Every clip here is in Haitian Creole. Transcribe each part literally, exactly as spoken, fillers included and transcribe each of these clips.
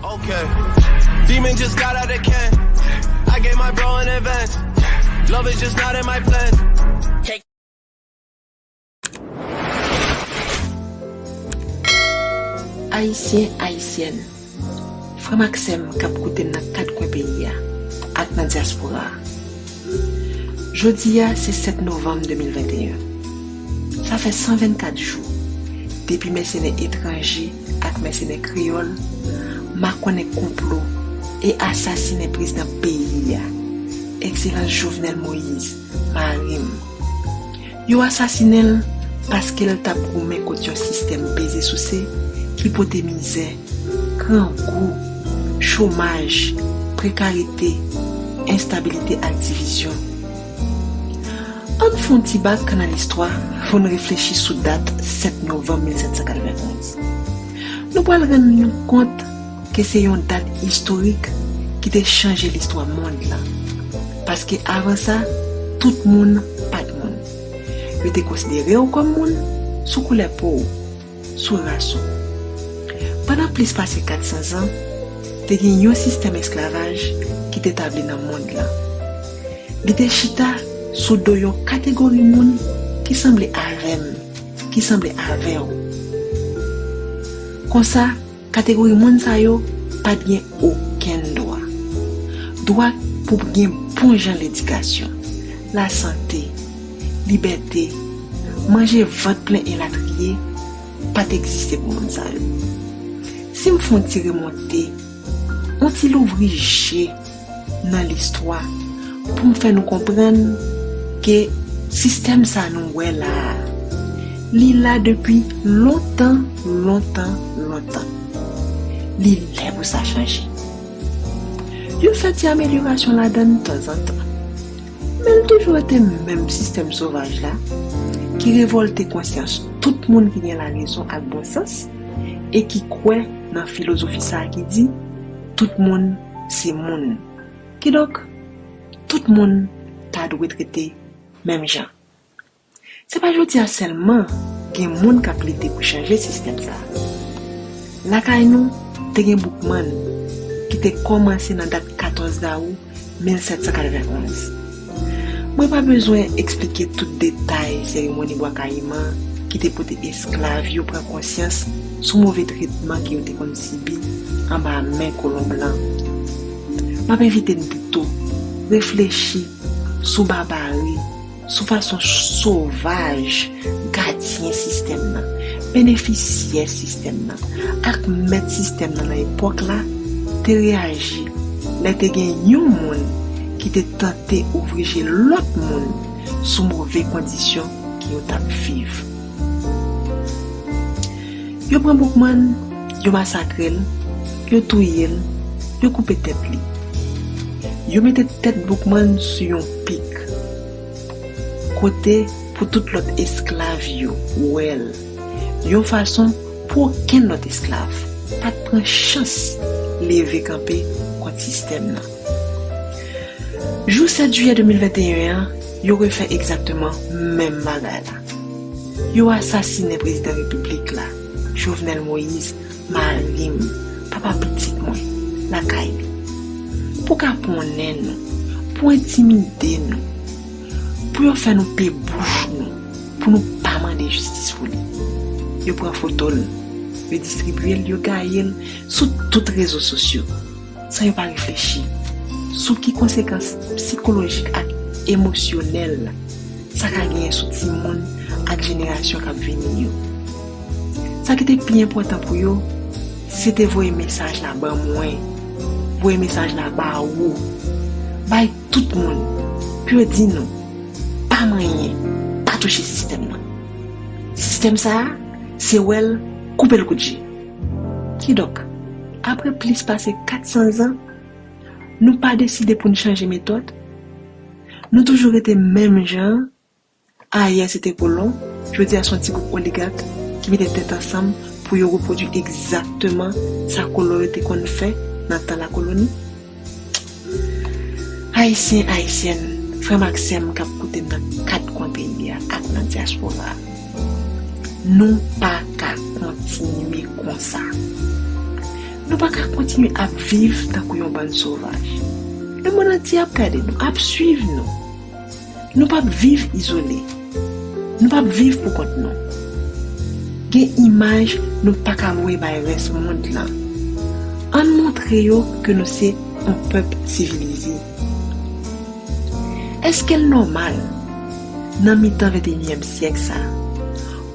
Okay. Demon just got out the can. I gave my bro an advance. Love is just not in my plan. Ayisyen, Ayisyèn, frè m ak sè m k ap koute m nan kat kwen peyi a ak nan dyaspora a. Jodi a se sèt novanm de mil venteyen. Sa fè san vennkat jou depi mèsenè etranje ak mèsenè kreyòl makònè konplo e asasinen prezidan peyi a, Ekselans Jovenel Moïse, mari m. Yo asasinen l paske l t ap goumen kont yon sistèm peze souse ki pote mizè, grangou, chomaj, prekarite, enstabilite ak divizyon. Ann fè yon ti bak nan listwa pou n reflechi sou dat sèt novanm mil sèt san katrevenonz. Nou pral rann nou kont ke se yon dat istorik ki te chanje listwa mond lan. Paske avan sa, tout moun pa t moun. Yo te konsidere w kòm moun sou koulè po w, sou ras ou. Pandan plis pase kat san zan, te gen yon sistèm esklavaj ki te tabli nan mond lan. Li te chita sou do yon kategori moun ki sanble avè m, ki sanble avè w. Konsa, kategori moun sa yo pa t gen okenn dwa. Dwa pou gen bon jan ledikasyon, lasante, libète, manje vant plen elatriye pa t egziste pou moun sa yo. Si m fè yon ti remonte, yon ti louvri je nan listwa pou m fè nou konprann ke sistèm sa nou wè la a, li la depi lontan, lontan, lontan. Li lè pou sa chanje. Yo fè ti amelyorasyon ladan l tanzantan. Men l toujou rete menm sistèm sovaj la ki revòlte konsyans tout moun ki gen larezon ak bon sans e ki kwè nan filozofi sa a ki di, tout moun se moun. Kidonk, tout moun ta dwe trete menm jan. Se pa jodi a sèlman gen moun k ap lite pou chanje sistèm sa a. Lakay nou, te gen Boukman ki te kòmanse nan dat katòz dawou mil sèt san katrevenonz. Mwen pa bezwen eksplike tout detay seremoni Bwa Kayiman ki te pote esklav yo pran konsyans sou move tretman ke yo te konn sibi anba men kolon blan. M ap envite n pito reflechi sou babari, sou fason sovaj gadyen sistèm nan, benefisyè sistèm nan, ak mèt sistèm nan nan epòk la te reyaji lè te gen yon moun ki te tante ouvri je lòt moun sou move kondisyon ke yo t ap viv. Yo pran Boukman, yo masakre l, yo touye l, yo koupe tèt li. Yo mete tèt Boukman sou yon pik, kote pou tout lòt esklav yo wè l, yon fason pou okenn lòt esklav pa t pran chans leve kanpe kont sistèm nan. Jou sèt jiyè de mil venteyen an, yo refè egzakteman menm bagay la. Yo asasinen prezidan repiblik la, Jovenel Moïse, mari m, papa pitit mwen, lakay li. Pou kaponnen nou, pou entimide nou, pou yo fè nou pe bouch nou, pou nou pa mande jistis pou li. Yo pran foto l, yo distribye l, yo gaye l sou tout rezo sosyo, san yo pa reflechi sou ki konsekans sikolojik ak emosyonèl sa ka genyen sou timoun ak jenerasyon k ap vini yo. Sa ki te pi enpòtan pou yo, se te voye mesaj la ban mwen, voye mesaj la ba ou, bay tout moun, pou yo di nou, pa manyen, pa touche sistèm nan. Sistèm sa a, se wè l, koupe l kout je. Kidonk, apre plis pase kat san zan, nou pa deside pou n chanje metòd? Nou toujou rete menm jan an? Ayè se te kolon, jodi a se yon ti gwoup oligak ki mete tèt ansanm pou yo repwodui egzakteman sa kolon yo te konn fè nan tan lakoloni? Ayisyen, Ayisyèn, frè m ak sè m k ap koute m nan kat kwen peyi a ak nan dyaspora a, nou pa ka kontinye konsa. Nou pa ka kontinye ap viv tankou yon bann sovaj. Lemonn antye ap gade nou, ap swiv nou. Nou p ap viv izole. Nou p ap viv poukont nou. Gen imaj nou pa ka voye bay rès mond lan. Ann montre yo ke nou se yon pèp sivilize. Èske l nòmal, nan mitan venteyinyèm syèk sa a,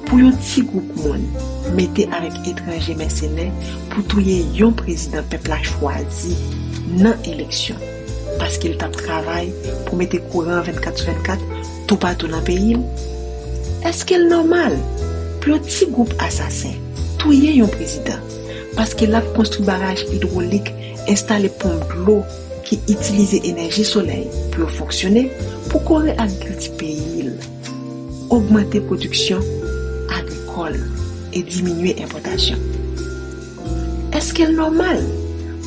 pou yon ti gwoup moun mete avèk etranje mèsenè pou touye yon prezidan pèp la chwazi nan eleksyon, paske l t ap travay pou mete kouran vennkat sou vennkat toupatou nan peyi l? Èske l nòmal pou yon ti gwoup asasen touye yon prezidan paske l ap konstwi baraj idwolik, enstale ponp dlo ki itilize enèji solèy pou yo fonksyone, pou kore agrikilti peyi l, ogmante pwodiksyon agrikòl e diminye enpòtasyon? Èske l nòmal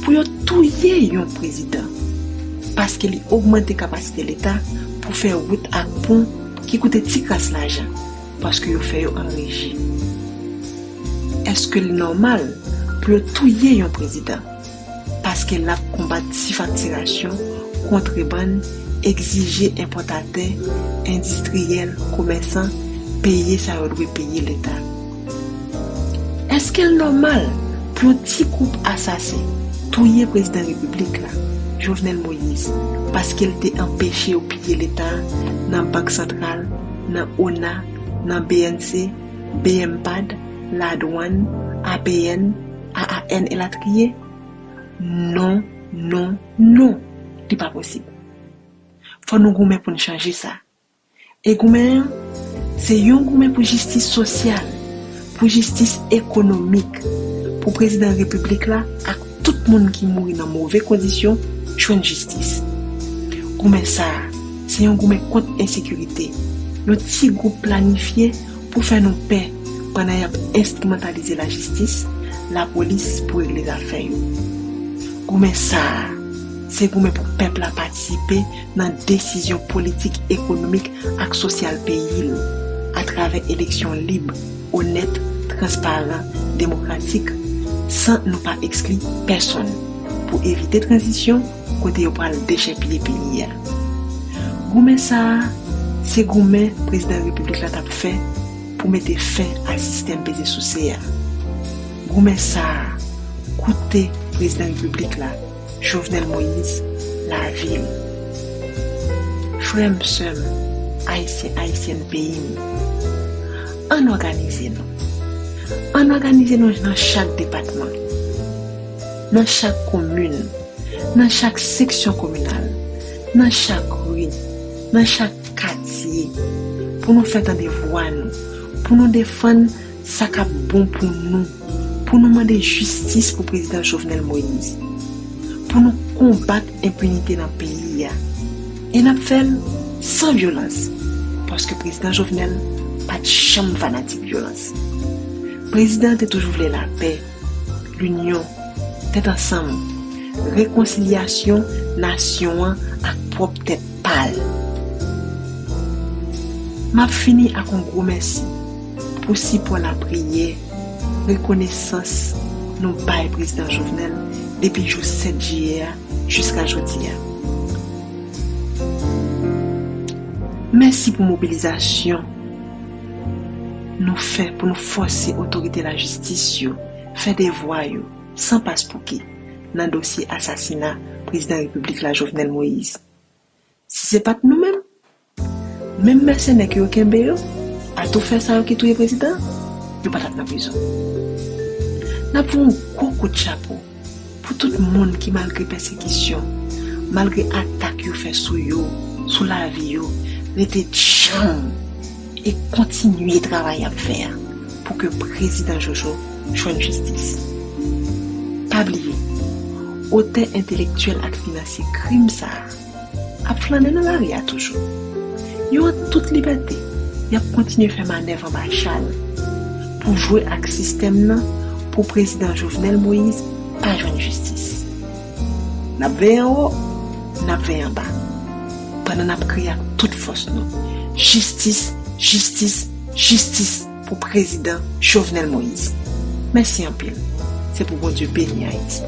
pou yo touye yon prezidan paske li ogmante kapasite Leta pou fè wout ak pon ki koute ti kras lajan paske yo fè yo an reji? Èske l nòmal pou yo touye yon prezidan paske l ap konbat sifaktirasyon, kontrebann, egzije enpòtatè, endistriyèl, komèsan peye sa yo dwe peye Leta? Èske l nòmal pou yon ti gwoup asasen touye prezidan repiblik la, Jovenel Moïse, paske l te anpeche yo piye Leta nan Bank Santral, nan ona, nan B N C, B M pad, ladwann, A P N, A A N elatriye? Non, non, non, li pa posib. Fò nou goumen pou n chanje sa. E goumen an, se yon goumen pou jistis sosyal, pou jistis ekonomik, pou prezidan repiblik la ak tout moun ki mouri nan move kondisyon jwenn jistis. Goumen sa a, se yon goumen kont ensekirite. Yon ti gwoup planifye pou fè nou pè pandan y ap enstrimantalize lajistis, lapolis pou regle zafè yo. Goumen sa a, se goumen pou pèp la patisipe nan desizyon politik, ekonomik ak sosyal peyi l atravè eleksyon lib, onèt, transparan, demokratik, san nou pa ekskli pèsonn, pou evite tranzisyon kote yo pral dechèpiye peyi a. Goumen sa a, se goumen prezidan repiblik la t ap fè pou mete fen a sistèm peze souse a. Goumen sa a, koute prezidan repiblik la, Jovenel Moïse, lavi l. Frè m, sè m, ayisyen, ayisyèn peyi m, ann òganize nou. Ann òganize nou nan chak depatman, nan chak komin, nan chak seksyon kominal, nan chak ri, nan chak katye, pou nou fè tande vwa nou, pou nou defann sa k ap bon pou nou, pou nou mande jistis pou prezidan Jovenel Moïse, pou nou konbat enpinite nan peyi a. E n ap fè l san vyolans, paske prezidan Jovenel pa t janm fanatik vyolans. Prezidan an te toujou vle lapè, linyon, tèt ansanm, rekonsilyasyon nasyon an ak pwòp tèt pa l. M ap fini ak yon gwo mèsi pou sipò, lapriyè, rekonesans nou bay prezidan Jovenel depi jou sèt jiyè a jiska jodi a. Mèsi pou mobilizasyon nou fè pou nou fòse otorite lajistis yo fè devwa yo san paspouki nan dosye asasina prezidan repiblik la Jovenel Moïse. Si se pa t nou menm, menm mèsenè ke yo kenbe yo, atoufè sa yo ki touye prezidan, yo pa t ap nan prizon. N ap voye yon gwo kout chapo pou tout moun ki, malgre pèsekisyon, malgre atak yo fè sou yo, sou lavi yo, rete djanm e kontinye travay y ap fè a pou ke prezidan Jojo jwenn jistis. Pa bliye, otè entelektyèl ak finansye krim sa a ap flannen nan lari a toujou. Yo an tout libète, y ap kontinye fè manèv anba chal pou jwe ak sistèm nan pou prezidan Jovenel Moïse pa jwenn jistis. N ap veye anwo, n ap veye anba, pandan n ap kriye ak tout fòs nou: jistis, jistis, jistis pou prezidan Jovenel Moïse. Mèsi anpil. Se pou Bondye beni Ayiti.